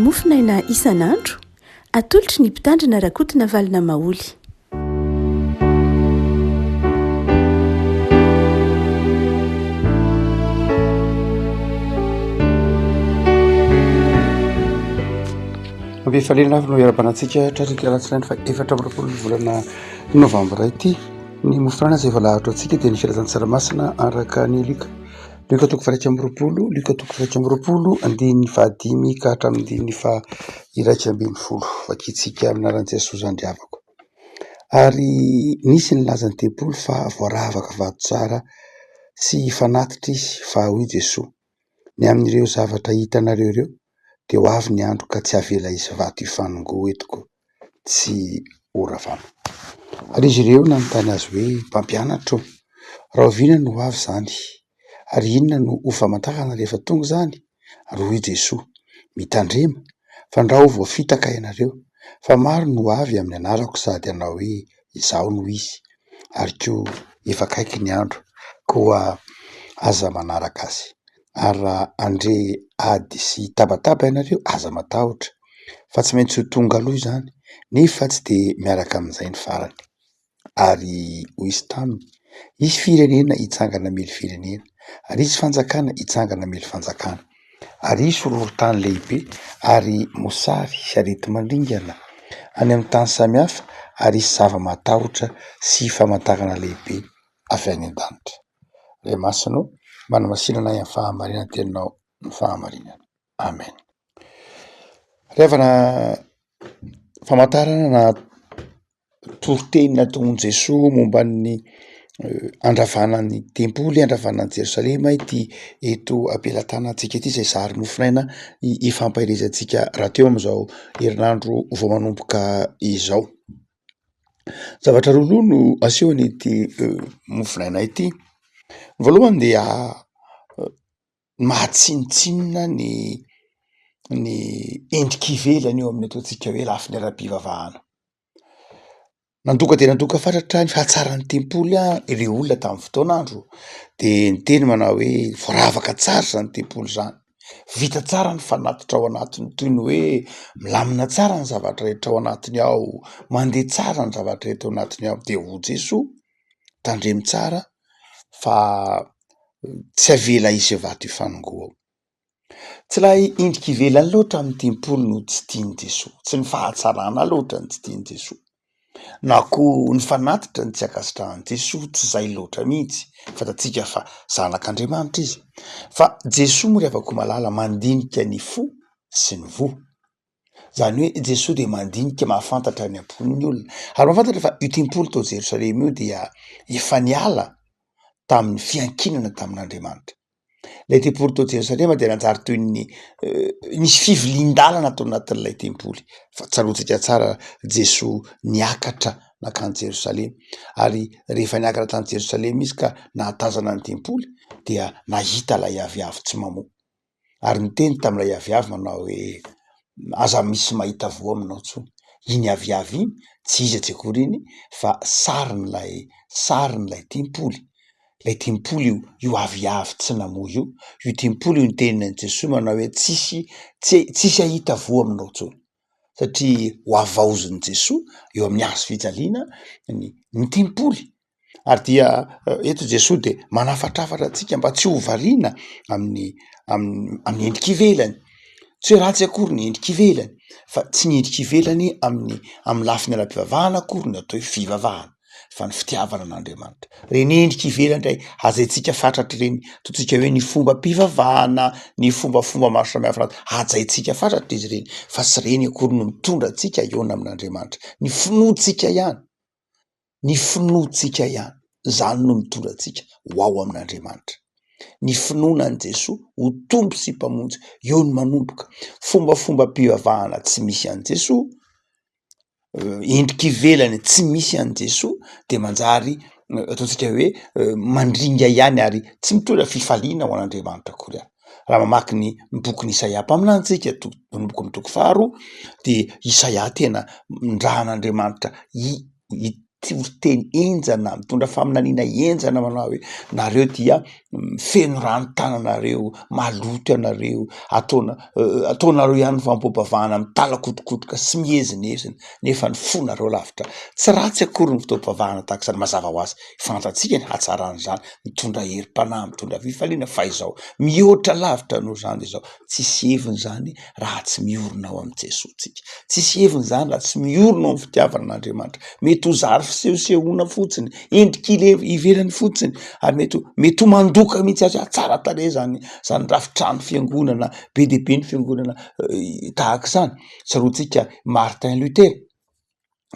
Mofonaina isan'andro, atolotry ny Mpitandrina Rakotonavalona Maholy. Ampifaliana avy no iarahabana antsika tratry ity alatsinainy faha 24 volana novambra ity. Ny mofonaina izay voalahatra ho antsika dia ny filazantsara masina araka ny Lioka. Lioka toko faha 21, Lioka toko faha 21 andininy fahadimy ka hatramin'ny andininy faha 11. Vakintsika amin'ny anaran'i Jesoa zandry havako. Ary nisy nilaza ny tempoly fa voaravaka vato tsara sy fanatitra izy fa hoy Jesoa, ny amin'ireo zavatra hitanareo ireo dia ho avy ny andro ka tsy havela hisy vato hifanongoa eto koa tsy horavana. Ary izy ireo nanontany azy hoe, Mpampianatra ô, rahoviana no ho avy izany? Ary inona no ho famantarana rehefa tonga izany? Ary hoy Jesoa, Mitandrema, fandrao ho voafitaka ianareo, fa maro no ho avy amin'ny anarako sady hanao hoe, Izaho no Izy, ary koa efa akaiky ny andro, koa aza manaraka azy. Ary raha handre ady sy tabataba ianareo, aza matahotra, fa tsy maintsy ho tonga aloha izany, nefa tsy dia miaraka amin'izay ny farany. Ary hoy izy taminy, Hisy firenena hitsangana hamely firenena, ary hisy fanjakana hitsangana hamely fanjakana, ary hisy horohorontany lehibe, ary mosary sy areti-mandringana any amin'ny tany samihafa, ary hisy zava-mahatahotra sy famantarana lehibe avy any an-danitra. Ray Masina ô, manamasina anay amin'ny fahamarinan'ny teninao ny fahamarinana. Amen. Ry havana, famantarana na toriteny nataon'i Jesoa momba ny handravana ny tempoly, handravana an'i Jerosalema ity eto am-pelatanantsika ity, izay zary mofonaina ifampaherezantsika rahateo amin'izao herinandro vao manomboka izao. Zavatra roa loha no asehon'ity mofonaina ity, ny voalohany dia mahatsinontsinona ny ny endrika ivelany eo amin'ny ataontsika hoe lafiny ara-pivavahana. Nandoka dia nandoka fatratra ny fahatsaran'ny tempoly ireo olona tamin'ny fotoan'andro de niteny manao hoe voaravaka tsara zany tempoly zany, vita tsara ny fanatitra ao anatiny toy ny hoe milamina tsara ny zavatra rehetra ao anatiny ao, mandeha tsara ny zavatra rehetra ao anatiny ao, de hoy Jesoa tandremo tsara fa tsy avela hisy vato hifanongoa ao. Tsy ilay endrika ivelany loatra amin'ny tempoly no tsy tian'i Jesoa, tsy ny fahatsarana loatra no tsy tian'i Jesoa, na koa ny fanatitra no tsy ankasitrahan'i Jesoa, tsy izay loatra mihitsy, fantatsika fa zanak'Andriamanitra izy, fa Jesoa moa ry havako malala mandinika ny fo sy ny voa. Izany hoe Jesoa dia mandinika mahafantatra ny am-pon'ny olona ary mahafantatra fa io tempoly tao Jerosalema io dia efa niala tamin'ny fiankinana tamin'Andriamanitra. Ilay tempoly tao Jerosalema dia nanjary toy ny nisy fivilian-dalana tao anatin'ilay tempoly. Fa tsaroantsika tsara Jesoa niakatra nankany Jerosalema ary rehefa niakatra tany Jerosalema izy ka nahatazana ny tempoly dia nahita ilay aviavy tsy mamoa. Ary niteny tamin'ilay aviavy manao hoe aza misy mahita voa aminao intsony. Iny aviavy iny tsy iza tsy akory iny fa sarin'ilay sarin'ilay tempoly. Ilay tempoly io, io aviavy tsy namoa io, io tempoly io niteny an'i Jesoa manao hoe tsisy tsy tsisy hahita voa aminao intsony. Satria ho havaozin'i Jesoa eo amin'ny hazo fijaliana ny ny tempoly. Ary dia eto Jesoa dia manafatrafatra antsika mba tsy ho variana amin'ny amin'ny amin'ny endrika ivelany. Tsy hoe ratsy akory ny endrika ivelany fa tsy ny endrika ivelany amin'ny amin'ny lafiny ara-pivavahana akory no atao hoe fivavahana fa ny fitiavana an'Andriamanitra. Ireny endrika ivelany indray hajaintsika fatratra ireny, ataontsika hoe ny fombam-pivavahana, ny fombafomba maro samihafa hajaintsika fatratra izy ireny fa tsy ireny akory no mitondra antsika hihaona amin'Andriamanitra. Ny finoantsika ihany. Ny finoantsika ihany, izany no mitondra antsika ho ao amin'Andriamanitra. Ny finoana an'i Jesoa ho Tompo sy Mpamonjy, eo no manomboka. Fombafombam-pivavahana tsy misy an'i Jesoa, endrika ivelany tsy misy an'i Jesoa dia manjary ataontsika hoe mandringa ihany ary tsy mitondra fifaliana ho an'Andriamanitra akory ary. Raha mamaky ny bokin'i Isaia mpaminany tsika, manomboka amin'ny toko faharoa dia Isaia tena nirahan'Andriamanitra. toriteny henjana, mitondra faminaniana henjana manao hoe nareo dia feno rano tananareo, maloto ianareo, ataona ataonareo ihany ny fanompoam-pivavahana mitalakotrokotroka sy miezinezina nefa ny fonareo lavitra. Tsy ratsy akory ny fotoam-pivavahana tahaka izany, mazava ho azy, fantatsika ny hatsaran'izany, mitondra herim-panahy, mitondra fifaliana fa izao mihoatra lavitra noho izany dia izao, tsisy heviny izany raha tsy miorina ao amin'i Jesoa tsika. Tsisy heviny izany raha tsy miorina ao amin'ny fitiavana an'Andriamanitra. Mety ho zary fisehosehoana fotsiny, endrika ile- ivelany fotsiny, ary mety ho mety ho mandoka mihitsy aza, tsara tarehy zany zany rafi-trano fiangonana, be dia be ny fiangonana tahaka izany. Tsaroantsika Martin Luther.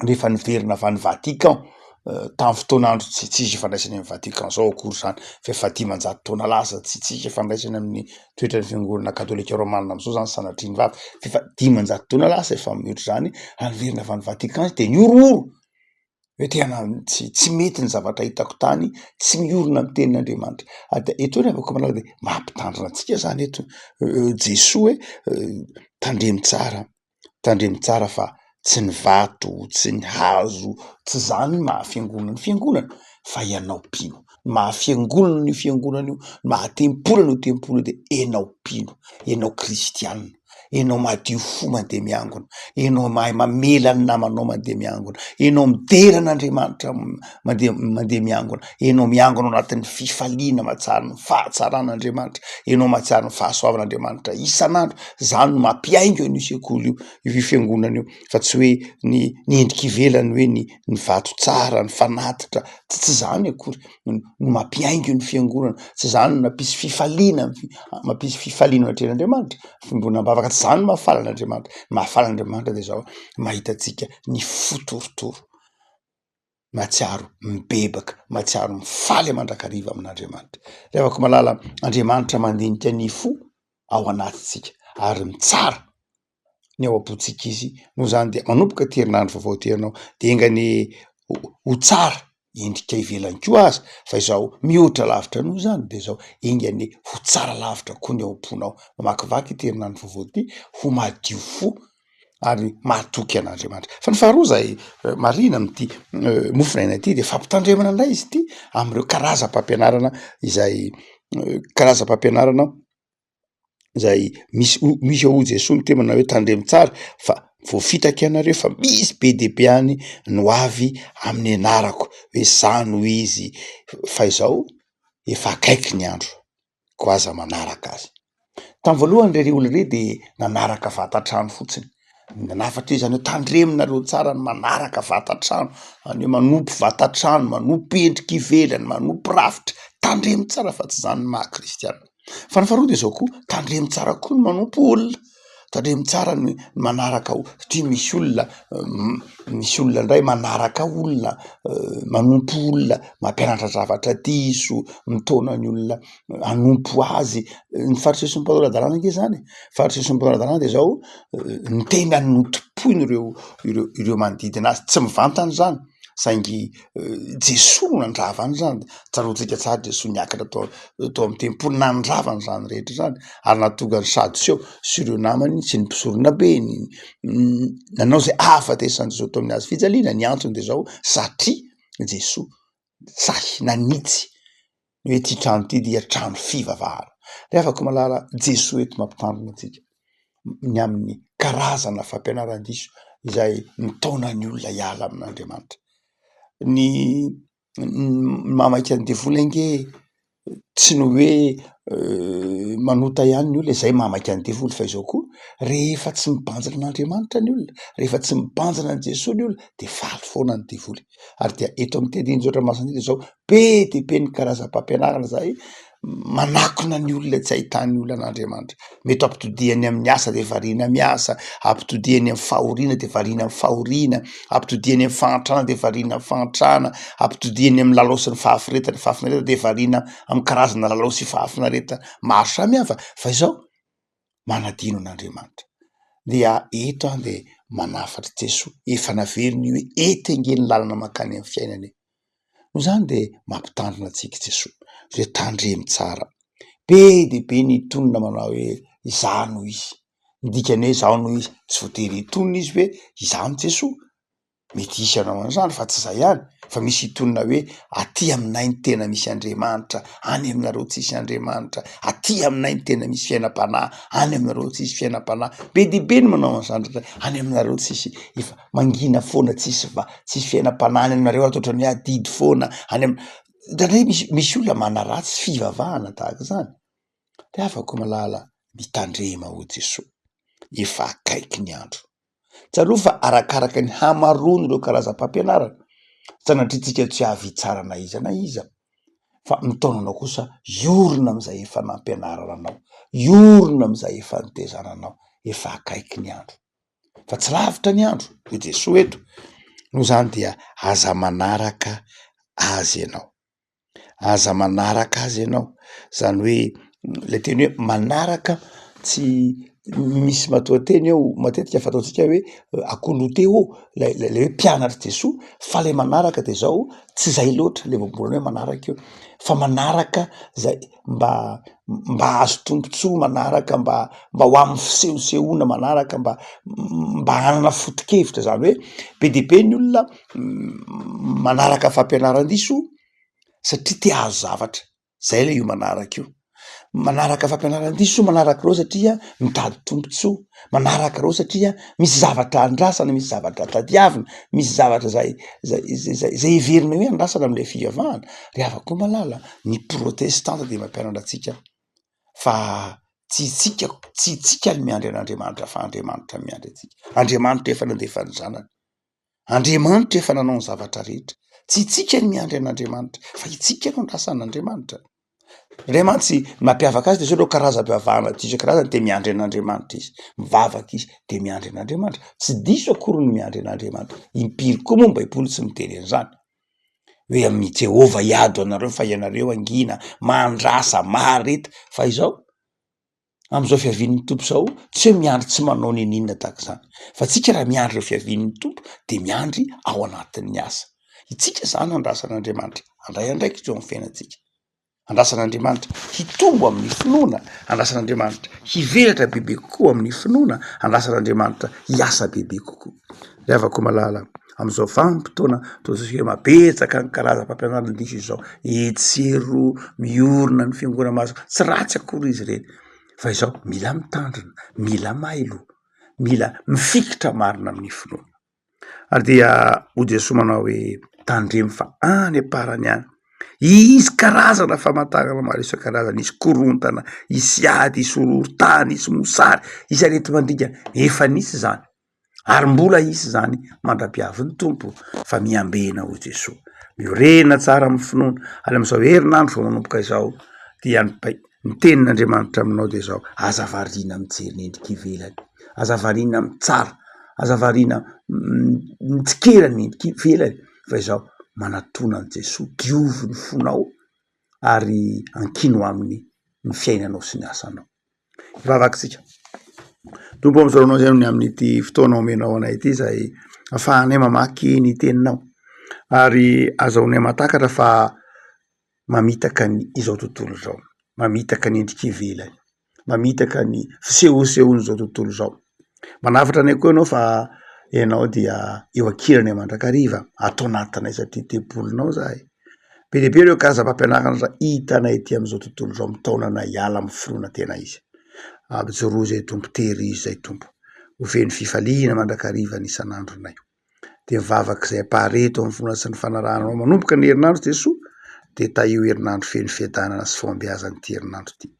rehefa niverina avy any Vatican tamin'ny fotoan'andro tsy tsisy ifandraisany amin'ny Vatican zao akory zany fa efa 500 taona lasa tsy tsisy ifandraisany amin'ny toetran'ny fiangonana katolika romana am'zao zany sanatria ny vava fa efa 500 taona lasa efa mihoatra zany ary niverina avy any Vatican izy de nihorohoro hoe tena tsy tsy mety ny zavatra hitako tany tsy miorina amin'ny tenin'Andriamanitra ary de eto ry havako malala de mampitandrina antsika zany eto Jesoa hoe tandremo tsara. Tandremo tsara fa tsy ny vato, tsy ny hazo, tsy zany ny maha fiangonana ny fiangonana fa ianao mpino. Ny maha fiangonana io fiangonana io, ny maha tempoly an'io tempoly io de enao mpino, enao kristianina, enao madio fo mandeha miangona, enao mahay mamela ny namanao mandeha miangona, enao midera an'Andriamanitra mandeha mandeha miangona, enao miangona ao anatin'ny fifaliana mahatsiaro ny fahatsaran'Andriamanitra, enao mahatsiaro ny fahasoavan'Andriamanitra isan'andro, zany no mampihaingo an'io sekoly io, io fiangonana io fa tsy hoe ny ny endrika ivelany hoe ny ny vato tsara, ny fanatitra, tsy tsy zany akory no no mampihaingo ny fiangonana, tsy zany no mampisy fifaliana mampisy fifaliana eo anatrehan'Andriamanitra, fiombonam-bavaka tsy zany no mahafaly an'Andriamanitra, ny mahafaly an'Andriamanitra de zao mahita antsika ny fo torotoro. mahatsiaro mibebaka, mahatsiaro mifaly mandrakariva amin'Andriamanitra. Ry havako malala, Andriamanitra mandinika ny fo ao anatintsika ary mitsara ny ao am-pontsika izy, noho izany dia manomboka ity herinandro vaovao ity ianao de enga anie ho tsara endrika ivelany koa aza fa izao mihoatra lavitra noho izany de izao enga anie ho tsara lavitra koa ny ao am-ponao. Mamakivaky ity herinandro vaovao ity ho madio fo ary mahatoky an'Andriamanitra. Fa ny faharoa izay marihina amin'ity mofon'aina ity dia fampitandremana indray izy ity amin'ireo karazam-pampianarana izay karazam-pampianarana izay misy ho- misy hoy Jesoa miteny manao hoe tandremo tsara fa voafitaka ianareo fa misy be dia be any no avy amin'ny anarako hoe izaho no izy fa izao efa akaiky ny andro. koa aza manaraka azy. Tamin'ny voalohany ireny olona ireny de nanaraka vatan-trano fotsiny, nanafatra izy zany hoe tandremo nareo tsara ny manaraka vatan-trano, zany hoe manompo vatan-trano, manompo endrika ivelany, manompo rafitra, tandremo tsara fa tsy zany ny maha kristianina. Fa ny faharoa de zao koa, tandremo tsara koa ny manompo olona. Tandremo tsara ny manaraka satria misy olona misy olona indray manaraka olona, manompo olona, mampianatra zavatra diso, mitaona ny olona hanompo azy. Ny fariseo sy ny mpanora-dalàna ange zany e, fariseo sy ny mpanora-dalàna de zao ny tenany no tompoiny ireo ireo ireo manodidina azy, tsy mivantana zany saingy Jesoa no nandrava an'izany, tsaroantsika tsara Jesoa niakatra tao tao amin'ny tempoly nandrava an'izany rehetra izany ary nahatonga ny sadoseo sy ireo namany sy ny mpisorona be ny nanao izay ahafatesan'i Jesoa tao amin'ny hazo fijaliana, ny antony de zao satria Jesoa sahy nanitsy ny hoe ity trano ity dia trano fivavahana. Ry havako malala, Jesoa eto mampitandrina antsika ny amin'ny karazana fampianaran-diso izay mitaona ny olona hiala amin'Andriamanitra. Ny ny mahamaika ny devoly ange tsy ny hoe manota ihany ny olona, izay mahamaika ny devoly fa izao koa rehefa tsy mibanjina an'Andriamanitra ny olona, rehefa tsy mibanjina an'i Jesoa ny olona de faly foana ny devoly. Ary dia eto amin'ity andinin-tsoratra masina ity de zao, be dia be ny karazam-pampianarana zay manakona ny olona tsy ahitan'ny olona an'Andriamanitra. Mety hampitodihany amin'ny asa de variana miasa, hampitodihany amin'ny fahoriana de variana amin'ny fahoriana, hampitodihany amin'ny fahantrana de variana amin'ny fahantrana, hampitodihany amin'ny lalao sy ny fahafiretana fahafinaretana de variana amin'ny karazana lalao sy fahafinaretana maro samihafa fa izao manadino an'Andriamanitra. Dia eto aho de manafatr'i Jesoa, efa naveriny hoe ety ange ny lalana mankany amin'ny fiainana e. Noho izany dia mampitandrina antsika Jesoa hoe tandremo tsara. Be dia be ny tonona manao hoe izaho no izy, ny dikany hoe izaho no izy, tsy voatery hitonona izy hoe izaho no Jesoa. Mety hisy hanao an'izany fa tsy zay ihany fa misy hitonona hoe aty aminay ny tena misy Andriamanitra, any aminareo tsisy Andriamanitra, aty aminay ny tena misy fiainam-panahy, any aminareo tsisy fiainam-panahy. Be dia be ny manao an'izany indraindray, any aminareo tsisy, efa mangina foana tsisy va- tsisy fiainam-panahy any aminareo ato ohatran'ny hoe adidy foana any am-, indraindray misy misy olona manaratsy fivavahana tahaka izany. Ry havako malala, mitandrema hoy Jesoa, efa akaiky ny andro. Tsarovy fa arakaraka ny hamaroan'ireo karazam-pampianarana, sanatria tsika tsy avy hitsara na iza na iza, fa mitaona anao kosa hiorina amin'izay efa nampianarana anao, hiorina amin'izay efa nitezana anao, efa akaiky ny andro. Fa tsy lavitra ny andro, hoy Jesoa eto, noho izany dia aza manaraka azy ianao. Aza manaraka azy ianao, zany hoe le teny hoe manaraka tsy misy matoanteny eo matetika fataontsika hoe akoloteo lay lay hoe mpianatr'i Jesoa fa le manaraka de zao tsy zay loatra le voambolana hoe manaraka eo fa manaraka zay mba mba hahazo tombontsoa manaraka mba mba ho amin'ny fisehosehoana manaraka mba mba hanana foto-kevitra zany hoe be dia be ny olona manaraka fampianaran-diso satria te hahazo zavatra, zay le io manaraka io, manaraka fampianaran-diso manaraka ireo satria mitady tombontsoa, manaraka ireo satria misy zavatra andrasana, misy zavatra tadiavina, misy zavatra zay zay zay zay heverina hoe andrasana am'le fivavahana, ry havako malala ny protestanta de mampianatra antsika fa tsy itsika tsy itsika ny miandry an'Andriamanitra fa Andriamanitra miandry antsika, Andriamanitra efa nandefa ny zanany. Andriamanitra efa nanao ny zavatra rehetra. Tsy itsika ny miandry an'Andriamanitra fa itsika no andrasan'Andriamanitra. Indray mantsy ny mampiavaka azy de zao ireo karazam-pivavahana diso isan-karazany de miandry an'Andriamanitra izy, mivavaka izy de miandry an'Andriamanitra. Tsy diso akory ny miandry an'Andriamanitra. Impiry koa moa ny baiboly tsy miteny an'izany hoe amin'i Jehovah hiady ho anareo fa ianareo hangina, mandrasa, mahareta fa izao. Amin'izao fiavian'ny Tompo izao, tsy hoe miandry tsy manao n'inon'inona tahaka izany, fa tsika raha miandry ireo fiavian'ny Tompo de miandry ao anatin'ny asa. Itsika izany andrasan'Andriamanitra handray andraikitra eo amin'ny fiainantsika, andrasan'Andriamanitra hitombo amin'ny finoana, andrasan'Andriamanitra hivelatra bebe kokoa amin'ny finoana, andrasan'Andriamanitra hiasa bebe kokoa. Ry havako malala, amin'izao vanim-potoana ataontsika hoe mabetsaka ny karazam-pampianarana diso izao, etsy sy eroa miorina ny fiangonana maro, tsy ratsy akory izy ireny fa izao mila mitandrina, mila mailo, mila mifikitra marina amin'ny finoana. Ary dia hoy Jesoa manao hoe tandremo fa any am-parany any hisy karazana famantarana maro isan-karazany, hisy korontana, hisy ady, hisy horohorontany, hisy mosary, hisy areti-mandringana, efa nisy izany. Ary mbola hisy izany mandra-piavin'ny Tompo fa miambena hoy Jesoa. Miorena tsara amin'ny finoana ary amin'izao herinandro vao manomboka izao dia ny bai- ny tenin'Andriamanitra aminao dia izao, aza variana mijery ny endrika ivelany, aza variana mitsara, aza variana mitsikera ny endrika ivelany fa izao manatona an'i Jesoa, diovy ny fonao ary ankino aminy ny fiainanao sy ny asanao. Hivavaka isika. Tompo ô, misaotra anao izay ny amin'ity fotoana omenao anay ity izay ahafahanay mamaky ny teninao ary azahoanay mahatakatra fa mamitaka ny izao tontolo izao, mamitaka ny endrika ivelany, mamitaka ny fisehosehoan'izao tontolo izao. Manafatra anay koa ianao fa ianao dia eo ankilanay mandrakariva ato anatinay satria tempolinao izahay. Be dia be ireo karazam-pampianarana izay hitanay ety amin'izao tontolo izao mitaona anay hiala amin'ny finoana tena izy. Ampijoroa izay Tompo, tehirizo izay Tompo. Ho feno fifaliana mandrakariva ny isan'andronay. Dia mivavaka izay ampahareto amin'ny finoana sy ny fanarahana anao manomboka ny herinandro Jesoa, dia tahio herinandro feno fiadanana sy fahombiazana ity herinandro ity.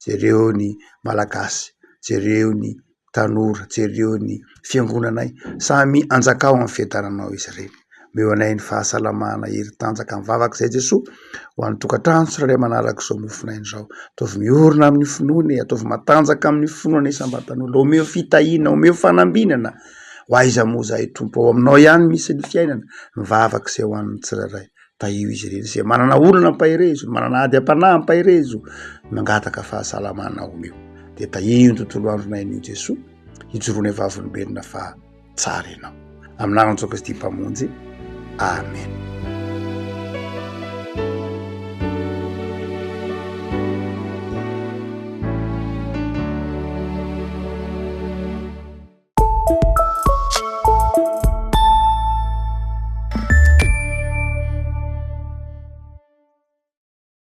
Jereo ny Malagasy, jereo ny tanora, jereo ny fiangonanay, samy anjakao amin'ny fiadananao izy ireny. Omeo anay ny fahasalamana, hery, tanjaka, mivavaka izay Jesoa ho an'ny tokantrano tsirairay manaraka izao mofonaina izao. Ataovy miorina amin'ny finoana e, ataovy matanjaka amin'ny finoana isam-batan'olona, omeo fitahiana, omeo fanambinana. Ho aiza moa izahay Tompo, ao aminao ihany misy ny fiainana, mivavaka izay ho an'ny tsirairay. Tahio izy ireny izay manana olona ampaherezo, manana ady am-panahy ampaherezo, mangataka fahasalamana omeo. Dia tahio ny tontolo andronay anio Jesoa, hijoroanay vavolombelona fa tsara Ianao. Amin'ny anaran'i Jesoa Kristy Mpamonjy. Amen.